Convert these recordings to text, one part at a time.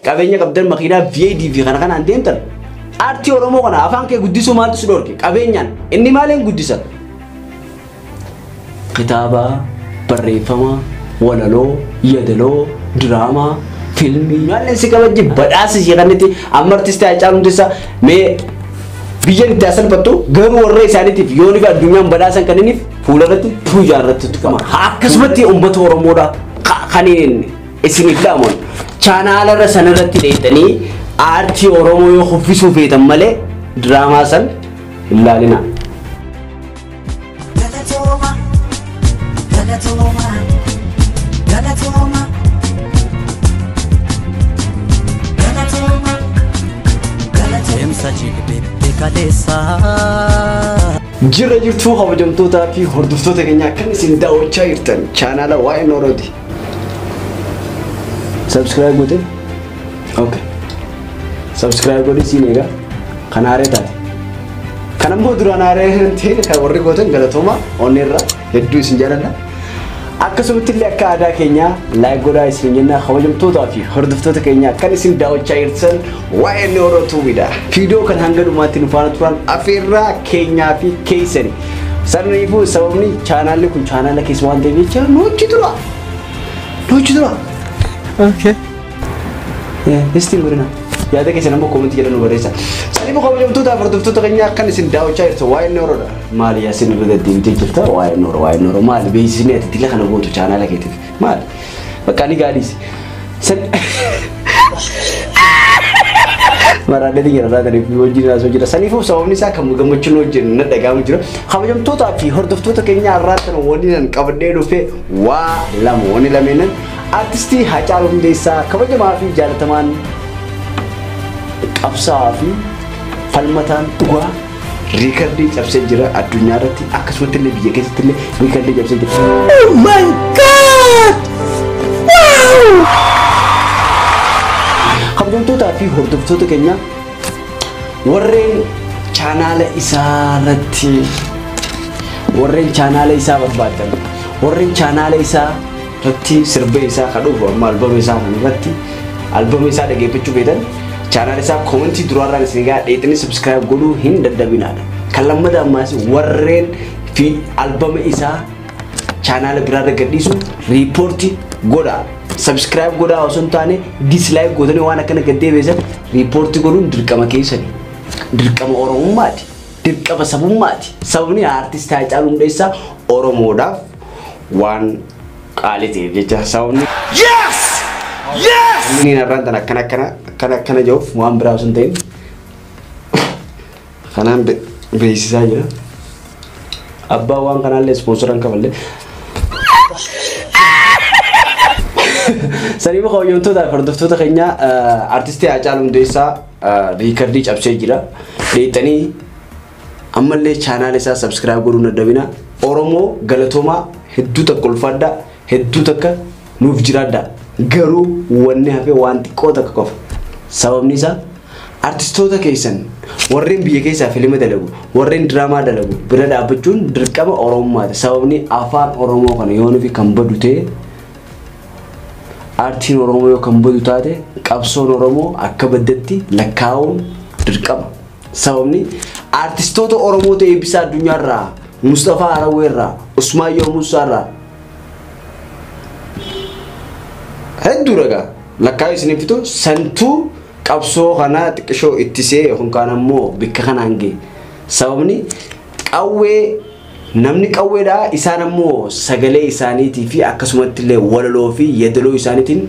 Qabeenya qabdan makiinaa VAD fi kana kanaan deemtan. Aartii Oromoo kana afaan kee guddisuu maaltu si dhorke? Qabeenyaan inni maaliin guddisa? Kitaaba, barreeffama, walaloo, yeedaloo, diraamaa, fiilmii maalleen si kabajji badhaasa ishee kanatti amma artistii Haacaaluu Hundeessaa mee biyyan itti asalphattu garuu warra isaaniitiif yoonii fi addunyaan badhaasan kanniniif fuularratti tuujaa irratti tuqama. Akkasumatti uummata Oromoodha kan isiniif dhaaman chaanaalarra sanarratti dheeyxanii aartii Oromoo yoo kuffisuu feetan malee diraamaa san hin laalina. Galatooma, galatooma, galatooma, galatooma, galatooma. Deemsa jilbeetti kaleessaa. Jirra jirtuu kabajamtootaa fi hordoftoota keenyaa kan isin daawwachaa jirtan chaanaala waa'ee Noorooti. Subscribe goote? Okay. Subscribe godhi siin egaa kan haaree taate. Kan ammoo duraan haaree hin ta'in kan warri gootan galatooma onneerra hedduu isin jaaladha. Akkasumatti illee akka aadaa keenyaa like godhaa isin jenna kabajamtootaa fi hordoftoota keenyaa kan isin daawwachaa jirtan waa'ee Nooroo Tuubiidha. Viidiyoo kan hanga dhumaatti nu faana turan afeerraa keenyaa fi keessani. Saniifuu sababni chaanaalli kun chaanaala keessa waan ta'eef jecha nu hojii tura. Nu hojii tura. Okay. Istiin godhina. Yaada keessan ammoo koomentii jedhan nu barreessa. Saniifuu kabajamtoota fi hordoftoota keenyaa kan isin daawwachaa jirtan waa'ee Nooroodha. Maali yaasin irra deddeebitee jirta waa'ee Nooroo waa'ee Nooroo maali beeksisni ati dila kana gootu chaanaala keetiif maali? Bakka ni gaadhiisi. San maraadheetiin jira laatanii fi wajjin haasoo jira. Saniifuu sababni isaa kan gammachuun hojjennu na dhaga'amu jira. Kabajamtootaa fi hordoftoota keenyaa irraa tan wanni nan qabadhee dhufe waa lama wanni lameenan artistii Haacaaluu Hundeessaa kabajamaa fi jaalatamaan qabsaa'aa fi falmataan dhugaa riikardii cabsee jira addunyaa irratti akkasumatti illee biyya keessatti illee riikardii cabsee jira. Oh my God! Wow! Kabajamtootaa fi hordoftoota keenya warreen chaanaala isaa irratti warreen chaanaala isaa barbaadan warreen chaanaala isaa irratti sirba isaa kan dhufu amma albama isaa kan irratti albama isaa dhageeffachuu feetan chaanaala isaa koomentii duraarraan isin egaa dheexanii subscribe godhuu hin dadhabinaadha. Kan lammataa ammaas warreen fi albama isaa chaanaala biraarra gadhiisu riipoortii godhaa. Subscribe godhaa osoo hin taane dislike gootanii waan akkana gad deebisan riipoortii godhuun dirqama keessani. Dirqama Oromummaati. Dirqama sabummaati. Sababni aartistii Haacaaluu Hundeessaa Oromoodhaaf waan qaalii ta'eef jecha sababni Yes! Yes! inni narraan tan akkana akkana akkana akkana jiruuf waan biraa osoo hin ta'in kanaan beeksisaa jira. Abbaan waan kanaallee ispoonsoran kafalle. Saniifuu kabajamtoota fi hordoftoota keenya artistii Haacaaluu Hundeessaa riikardii cabsee jira. Dheexanii ammallee chaanaala isaa subscribe godhuu hin dadhabina. Oromoo galatoomaa hedduu takka ulfaadhaa hedduu takka nuuf jiraadhaa. Garuu wanni hafe waan xiqqoo takka qofa. Sababni isaa artistoota keessan warreen biyya keessaa fiilma dalagu warreen diraamaa dalagu bira dhaabbachuun dirqama Oromummaati. Sababni afaan Oromoo kana yoo nufi kan badu ta'e aartiin Oromoo yoo kan badu taate qabsoon Oromoo akka baddatti lakkaa'uun dirqama. Sababni artistoota Oromoo ta'e eebbisaa addunyaarraa Mustafaa Harawweerraa Usmaayyoo Muusaarraa hedduu ragaa lakkaa'uu isiniif fitu santuu qabsoo kanaa xiqqishoo ittisee yookaan ammoo bikka kanaan ga'e. Sababni qawwee namni qawweedhaa isaan ammoo sagalee isaaniitii fi akkasumatti illee walaloo fi yeedaloo isaaniitiin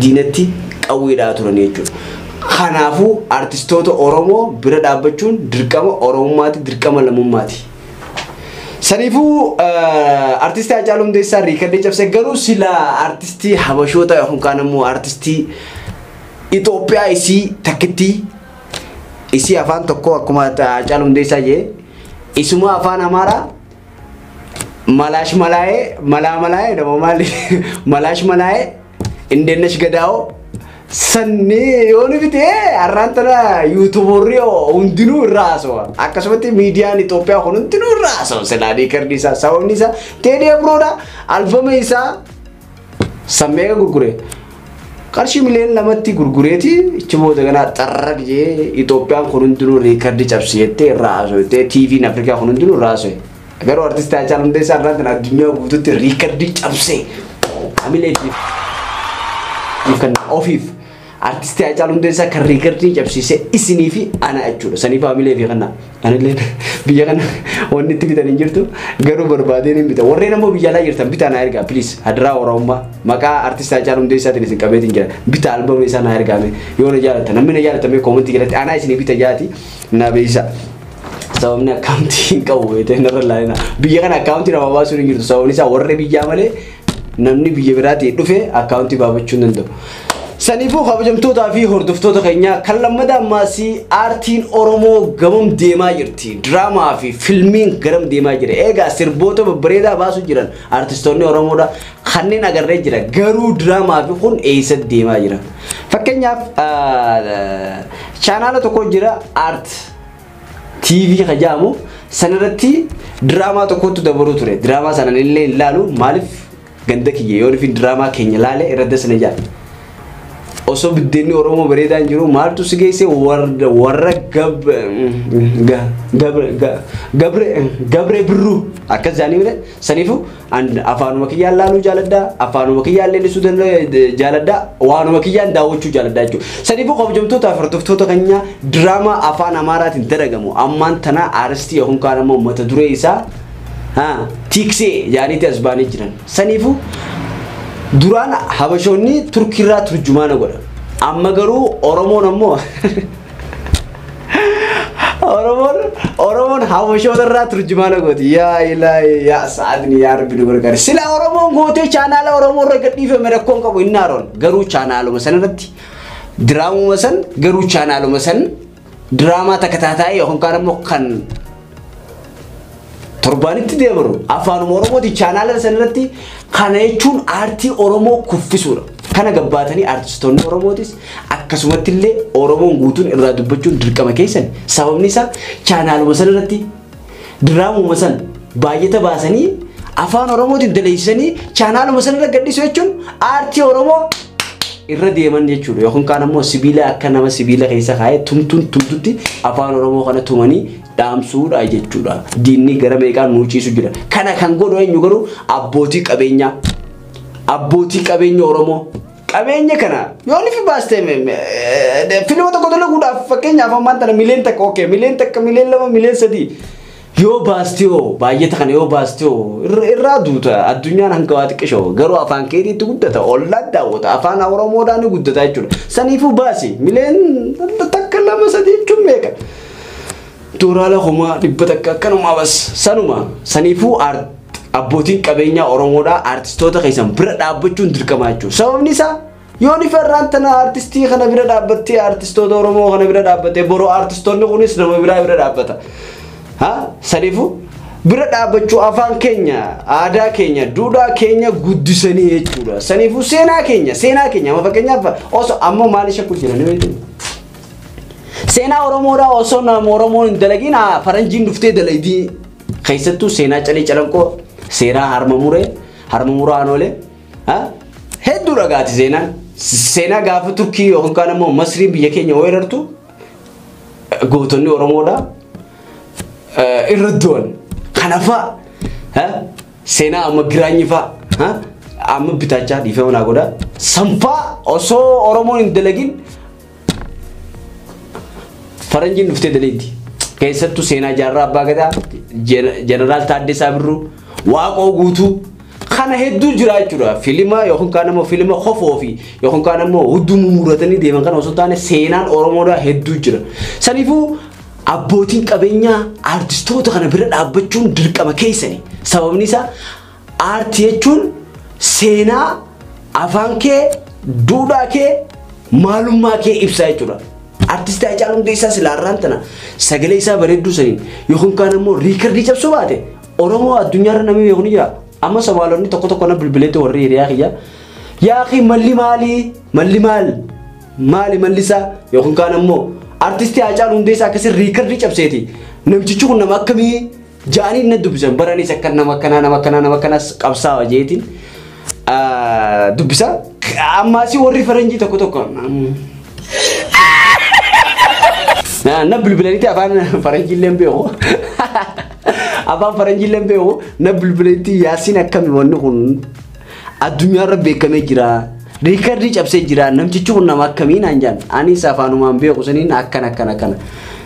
diinatti qawweedhaa turan jechuudha. Kanaafuu artistoota Oromoo bira dhaabbachuun dirqama Oromummaati, dirqama lammummaati. Saniifuu artistii Haacaaluu Hundeessaa riikardii cabse garuu sila artistii Habashoota yookaan ammoo artistii Itoophiyaa isii takkittii isii afaan tokko akkuma Haacaaluu Hundeessaa jee isuma afaan Amaaraa malaash malaayee malaa malaayee nama maali malaash malaayee indennesh gadaa'oo sanni yoo nu fite har'aan tana yuutuuborri hundinuu irraa haasawa. Akkasumatti miidiyaan Itoophiyaa kun hundinuu irraa haasawa silaa riikardii isaa sababni isaa Teedii Afroodha albama isaa sammeeqa gurgure Qarshii miliyoona 2tti gurgureeti ichi booda ganaa xarraq jee Itoophiyaan kun hundinuu riikardii cabsiyettee irraa haasofte, TV'n Afrikaa kun hundinuu irraa haasofte. Garuu artistii Haacaaluu Hundeessaa irraa kan addunyaa guutuutti riikardii cabsee hamileetiif kan ofiif artistii Haacaaluu Hundeessaa kan riikardii cabsiise isinii fi ana jechuudha. Saniif hamilee fi kana anillee biyya kana wanni itti bitan hin jirtu, garuu barbaadeen hin bita. Warreen ammoo biyya alaa jirtan bitaa naa ergaa, please, hadiraa Oromummaa maqaa artistii Haacaaluu Hundeessaatiin isin qabeetiin jira. Bita albama isaa naa ergaame yoo na jaallattan, namni na jaallatame koomentii jalatti anaa isinii bita jaati na beeksisa. Sababni akkaawuntii hin qabu beetee narra laalina. Biyya kana akkaawuntii nama baasuun hin jirtu. Sababni isaa warri biyyaa malee namni biyya biraatii dhufe akkaawuntii baafachuu hin danda'u. Saniifuu kabajamtootaa fi hordoftoota keenyaa, kan lammataa ammaasii aartiin Oromoo gamam deemaa jirti. Diraamaa fi filmiin garam deemaa jira. Egaa sirboota babbareedaa baasuu jiran aartistoonni Oromoodha. Kanneen agarree jira. Garuu diraamaa fi kun eessa deemaa jira? Fakkeenyaaf chaanaala tokko jira, Art TV kajaamu sanarratti diraamaa tokkotu dabaruu ture. Diraamaa sana illee ilaalu, maaliif ganda kiyya yoo dhufin diraamaa keenya laale irratti sana jaala. Osoo biddeenni Oromoo bareedaan jiru maaltu si geesse warra gabre birruu akkas jaanii mire. Saniifu afaanuma kiyyaan laaluu jaaladhaa, afaanuma kiyyaan leellisuu jaaladhaa, waanuma kiyyaan daawwachuu jaaladhaa jechuudha. Saniifu kabajamtoota fi hordoftoota keenyaa, diraamaa afaan Amaaraatiin dalagamu ammaan tana aaristii yookaan kaan ammoo mata duree isaa tiiksee jaaniitti as baanii jiran. Saniifu duraan Habashoonni Turkiirraa turjumaana godha. Amma garuu Oromoon ammoo Oromoon Habashoota irraa turjumaana gooti. Yaa ilaahi, yaa sa'aadni, yaa Rabbi nu gargaari. Sila Oromoon gootee chaanaala Oromoo irra gadhiifame rakkoon qabu hin naaroon. Garuu chaanaaluma san irratti diraamuma san, garuu chaanaaluma san diraamaa takka taataa'ee yookaan kaan ammoo kan torbaanitti deemaru afaanuma Oromooti chaanaala san irratti. Kana jechuun aartii Oromoo kuffisuudha. Kana gabbaatanii aartistoonni Oromootis akkasumatti illee Oromoon guutuun irraa dubbachuun dirqama keessan. Sababni isaa chaanaaluma san irratti diraamuma san baay'ata baasanii afaan Oromootiin daleessanii chaanaaluma san irra gadhiisu jechuun aartii Oromoo irra deeman jechuudha. Yookaan kaan ammoo sibiila akka nama sibiila keessa kaa'ee tumtuun tumtutti afaan Oromoo kana tumanii dhaamsuudha jechuudha. Diinni gara meeqaan nuuciisu jira. Kana kan godhu eenyu garuu? Abbootii qabeenyaa. Abbootii qabeenya Oromoo. Qabeenya kana yoo ni fi baastee filma tokko dalaguudhaaf, fakkeenyaaf ammaan tana miliyoona 1, okay, miliyoona 1, miliyoona 2, miliyoona 3 yoo baastee hoo, baay'ata kana yoo baastee hoo, irraa duuta. Addunyaan hanga waa xiqqishoo garuu afaan keetiitti guddata, ollaan daawwata, afaan Oromoodhaan ni guddata jechuudha. Saniifuu baasi miliyoona 1, 2, 3 jechuun meeqa? Doolaara 100,000 akkanumaa bas sanuma. Saniifuu abbootiin qabeenyaa Oromoodhaa aartistoota keessan bira dhaabbachuun dirqama jechuudha. Sababni isaa yoo ni ferraan tana aartistii kana bira dhaabbattee, aartistoota Oromoo kana bira dhaabbattee, boroo aartistoonni kunis nama biraa bira dhaabbata. Ha? Saniifuu bira dhaabbachuu, afaan keenya, aadaa keenya, duudhaa keenya guddisanii jechuudha. Saniifuu seenaa keenya amma fakkeenyaaf osoo amma maal shakku jira ni beektu? Seenaa Oromoodhaa osoo nama Oromoon hin dalagin faranjiin dhuftee dalagdii, keessattuu seenaa Calee Calanqoo, seenaa harma muree, harma muraa Aanoolee hedduu dhagaati seenaan. Seenaa gaafa Turkii yookaan kaan ammoo Masriin biyya keenya weerartu gootonni Oromoodhaa irra du'an. Kana fa'a seenaa amma Giraanyi fa'a, amma bitaachaa dhiifama naa godhaa. Sanfaa osoo Oromoon hin dalagin faranjiin dhuftee daleetti. Keessattuu seenaa Jaarraa Abbaa Gadaa, Jeneraal Taaddasaa Birruu, Waaqoo Guutuu kana hedduu jira jechuudha. Filima yookaan kaan ammoo filima kofoo fi yookaan kaan ammoo hudduu mummuratanii deeman kana osoo taane seenaan Oromoodhaa hedduu jira. Saniifuu abbootiin qabeenyaa aartistoota kana bira dhaabbachuun dirqama keessani. Sababni isaa aartii jechuun seenaa afaan kee, duudhaa kee, maalummaa kee ibsa jechuudha. Artistii Haacaaluu Hundeessaa silaa har'aan tana sagalee isaa bareedduu saniin yookaan kaan ammoo riikardii cabsuu baate Oromoo addunyaarra namni beeku ni jira. Amma Somaalonni tokko tokko na bilbileetti, warri hiriyaa kiyya. Yaa akhi, malli maalii? Malli maal? Maali mallisaa? Yookaan kaan ammoo artistii Haacaaluu Hundeessaa akkasii riikardii cabseeti. Namtichi kun nama akkamii ja'anii na dubbisan, baranis akka nama akkanaa, nama akkanaa, nama akkanaas qabsaawa jeetiin dubbisa. Ammaasii warri faranjii tokko tokko na bilbilanitti afaan faranjiillee beeku. Afaan faranjiillee beeku na bilbilanitti Yaasiin akkami wanni kun addunyaarra beekamee jira. Riikardii cabsee jira. Namtichi kun nama akkamii naan jaan. Anis afaanumaan beeku saniin akkana akkana akkana.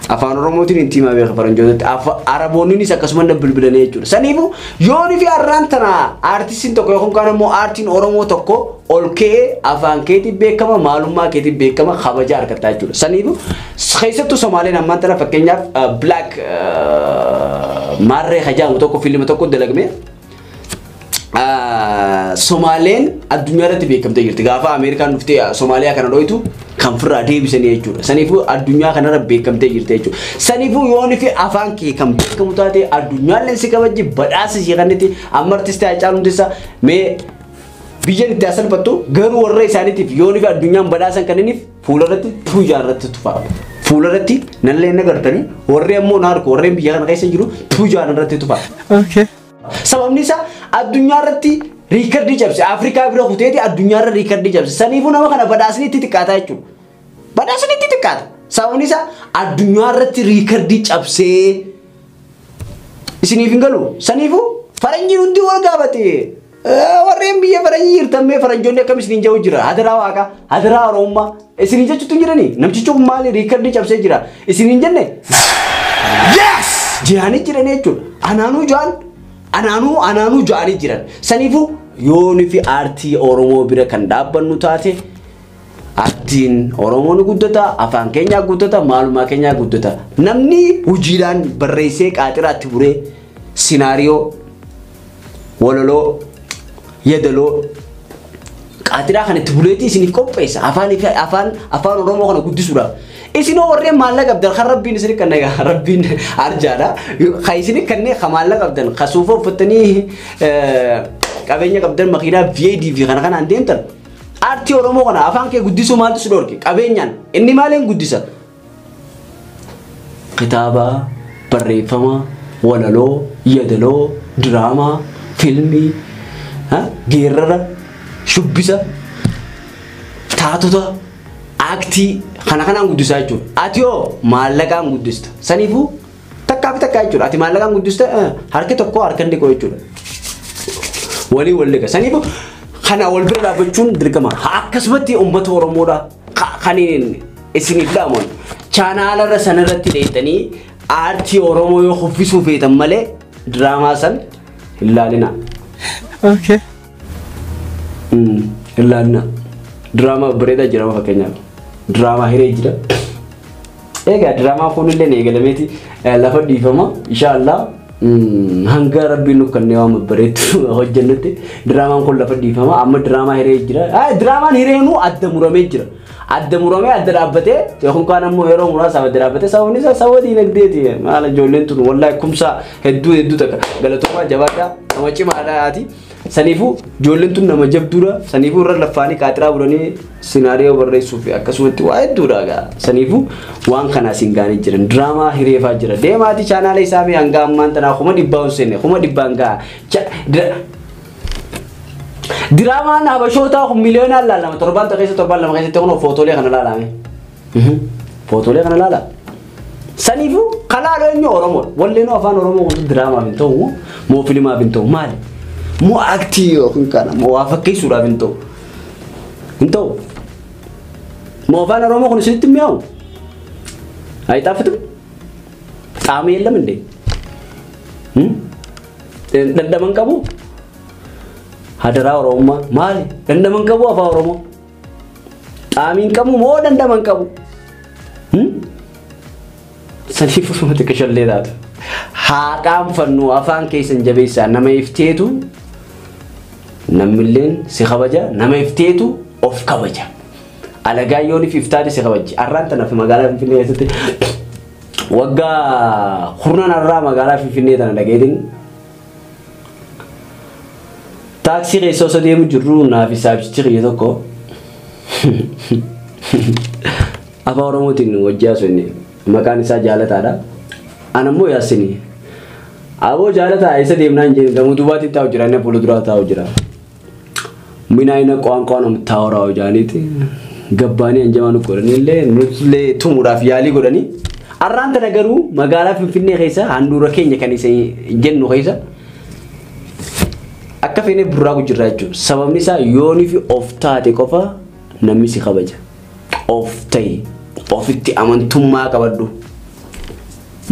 Afaan Oromootiin itti himaa beeka faranjootatti. Araboonnis akkasuma na bilbilanii jechuudha. Saniifuu yoonii fi har'aan tana aartistiin tokko yookaan kaan immoo aartiin Oromoo tokko ol ka'ee afaan keetiin beekama maalummaa keetiin beekama kabaja argataa jechuudha. Saniifuu keessattuu Somaaleen ammaan tana fakkeenyaaf Black Maarree Hajaamu tokko fiilma tokko dalagame. Somaaleen addunyaa irratti beekamtee jirti. Gaafa Ameerikaan dhuftee Somaaliyaa kana dho'itu kan firraa deebisanii jechuudha. Saniifuu addunyaa kanarra beekamtee jirti jechuudha. Saniifuu yoonii fi afaan kee kan beekamu taate addunyaallee si kabajji badhaasa ishee kanatti amma artistii Haacaaluu Hundeessaa mee biyyan itti salphattu garuu warra isaaniitiif yoonii fi addunyaan badhaasan kanneniif fuularratti tuujaa irratti tufa. Fuularratti nallee na gartanii warri ammoo na harku warreen biyya kana keessa jiru tuujaa irratti tufa. Okay. Sababni isaa addunyaa irratti riikardii cabse. Afrikaa bira kuteeti addunyaa irra riikardii cabse. Saniifuu nama kana badhaasni itti xiqqaata jechuudha. Badhaasni itti xiqqaata. Sababni isaa addunyaa irratti riikardii cabsee isiniif hin galu. Saniifuu faranjiin hundi wal gaafate. Warreen biyya faranjii jirtan mee faranjoonni akkam isiniin jedhu jira. Hadaraa waaqaa, hadaraa Oromummaa. Isiniin jechuutu hin jiranii. Namtichi kun maali riikardii cabsee jira. Isiniin jenne? Yes! Jiraanii jiran jechuudha. Anaanuu jaan anaanuu anaanuu ja'anii jiran. Saniifuu yoonii fi aartii Oromoo bira kan dhaabbannu taate aartiin Oromoo ni guddata, afaan keenyaa guddata, maalummaa keenyaa guddata. Namni hojiidhaan barreessee qaaxiraatti buree sinaariyoo, walaloo, yeedaloo qaaxiraa kan itti buleetii isiniif qopheessa afaan afaan afaan Oromoo kana guddisuudhaaf. Isinoo warreen maallaqa qabdan kan rabbiin isin kan rabbiin arjaadha. Kan isin kanneen kan maallaqa qabdan kan suufa uffatanii qabeenya qabdan makiinaa VAD fi kana kanaan deemtan. Aartii Oromoo kana afaan kee guddisuu maaltu si dhorke qabeenyaan inni maaliin guddisa? Kitaaba, barreeffama, walaloo, yeedaloo, diraamaa, fiilmii, geerrara, shubbisa, taatota, aaktii kana kanaan guddisaa jechuudha. Ati hoo maallaqaan guddista. Saniifuu takkaa fi takkaa jechuudha. Ati maallaqaan guddista harki tokko harka inni dhiqu jechuudha. Walii wal liqa. Saniifuu kana wal bira dhaabbachuun dirqama. Akkasumatti uummata Oromoodha kan isiniif dhaaman. Chaanaalarra sanarratti dheeyxanii aartii Oromoo yoo uffisuu feetan malee diraamaa san hin laalina. Okay. Hin laalina. Diraamaa bareedaa jira fakkeenyaaf. Diraamaa hiree jira. Egaa diraamaa kunillee ni eegalameeti lafa dhiifama inshaallah hanga rabbiin nu kanneen waan babbareedu hojjennutti diraamaan kun lafa dhiifama amma diraamaa hiree jira. Diraamaan hireenuu adda muramee jira. Adda muramee adda dhaabbatee yookaan kaan ammoo yeroo muraasaaf adda dhaabbatee sababni isaa sababa diinagdeeti. Maala ijoolleen tun wallaahi kumsaa hedduu hedduu takka galatoomaa jabaadhaa nama cimaadhaati. Saniifuu ijoolleen tun nama jabduudha. Saniifuu irra laffaanii qaaxiraa bulanii sinaariyoo barreessuu fi akkasumatti waa hedduudha egaa. Saniifuu waan kanaas hin gaanii jiran. Diraamaa hireefaa jira. Deemaatii chaanaala isaa fi hanga ammaan tanaa 400,000 hin seenne 400,000 ga'a. Diraamaan habashootaa kun miliyoonaan laalama. Torbaan tokko keessa torbaan lama keessatti kun footoolee kana laalame. Footoolee kana laala. Saniifuu kalaaloo eenyu Oromoo. Walleenuu afaan Oromoo kun diraamaaf hin ta'u moo filimaaf hin ta'u maali? Moo aaktii yookiin kana moo waa fakkeessuudhaaf hin ta'u. Hin ta'u. Moo afaan Oromoo kun isinitti mi'aawu? Ayixaafitu? Xaama የለም እንዴ? Dhandhaman qabu? Hadaraa Oromummaa maali? Dhandhaman qabu afaan Oromoo? Xaamiin qabu moo dhandhaman qabu? Saniifuu xiqqishallee taatu. Haa qaanfannu afaan keessan jabeessaa nama ifteetu namilleen si kabaja nama ifteetu of kabaja. Alagaa yooniif iftaati si kabaji. Arraan tanaaf magaalaa Finfinnee keessatti waggaa kurnan har'aa magaalaa Finfinnee tana dhageetiin taaksii keessa osoo deemu jirru naaf isaabsichi kiyya tokko afaan Oromootiin wajji haasoo inni maqaan isaa Jaalataadha. Ana immoo Yaasinii. Aboo Jaalataa eessa deemnaan jeen gamoo duubaatti taa'u jira inni fuulduraa taa'u jira. Minaayina ቋንቋ ነው የምታወራው jaaniiti gabbaanii anjamaa nu godhanillee nutillee tumuudhaaf yaalii godhanii arraan tana garuu magaalaa Finfinnee keessa handhuura keenya kan isa jennu keessa akka feene burraaqu jirra jechuudha. Sababni isaa yoonii fi of taate qofa namni si kabaja. Of ta'i, ofitti amantummaa qabadhu.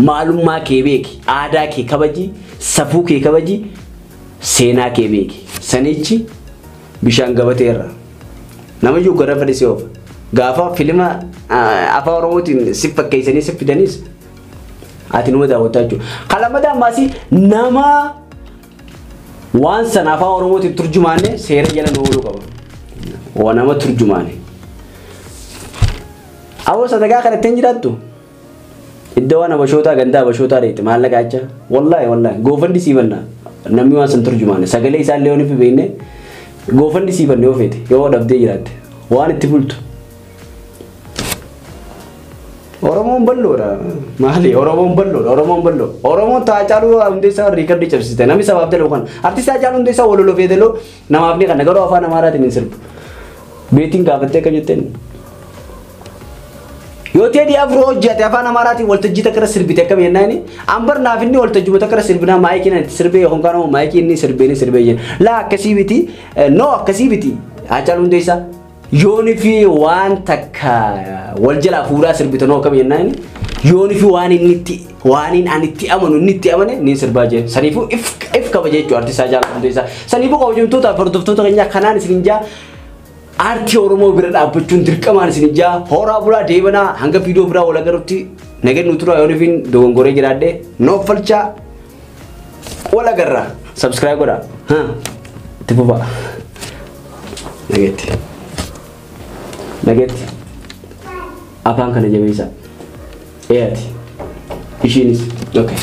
Maalummaa kee beeki, aadaa kee kabaji, safuu kee kabaji, seenaa kee beeki. Sanichi bishaan gabateerra. Namayyuu gara fedhe si oofa. Gaafa filima afaan Oromootiin si fakkeessanii si fidanis ati numa daawwattaa jechuudha. Kan ammaas nama waan sana afaan Oromootiin turjumaanne seera jala nu ooluu qaba. Waa nama turjumaane. Awwa sadagaa kana ittiin jiraattu iddoo waan abashootaa gandaa abashootaa dheete maallaqa acha wallaahi wallaahi goofandi sii banna namni waan san turjumaane sagalee isaallee yoo ni beekne goofandi sii banne yoo feete yoo dhabdee jiraatte waan itti bultu. Oromoon bal'oodha. Maali Oromoon bal'oodha. Oromoon bal'oo. Oromoon Haacaaluu Hundeessaa riikardii cabsite. Namni sabaaf jedhu kana. Artisti Haacaaluu Hundeessaa waloloo feeteloo namaaf ni kana garuu afaan Amaaraatiin hin sirbu. Beetiin gaafattee akka jetteen. Yoo Teedii Afroo hojjate afaan Amaaraatiin waltajjii takka irra sirbite akkam jennaani ambar naaf inni waltajjii takka irra sirbinaa maayikiin itti sirbee yookaan immoo maayikii inni sirbee ni sirbee jenna. Laa akkasii miti noo akkasii miti Haacaaluu Hundeessaa. Yooni fi waan takka wal jalaa fuudhaa sirbitan akkam jennaani yooni fi waan inni itti waan inni ani itti amanu inni itti amane ni sirbaa jee saniifuu if kabaja jechuudha artisti Haacaaluu Hundeessaa. Saniifuu kabajamtoota hordoftoota keenyaa kanaan isin jaa aartii Oromoo bira dhaabbachuun dirqamaan isin jaa horaa bulaa deebanaa hanga viidiyoo biraa wal agarutti nageen nu tura yooni fi dogongoree jiraadhe noof falchaa wal agarra subscribe godhaa itti fufaa nageetti. Nageetti afaan kana jabeessa. Eeyyaati. Ishiinis. Okay.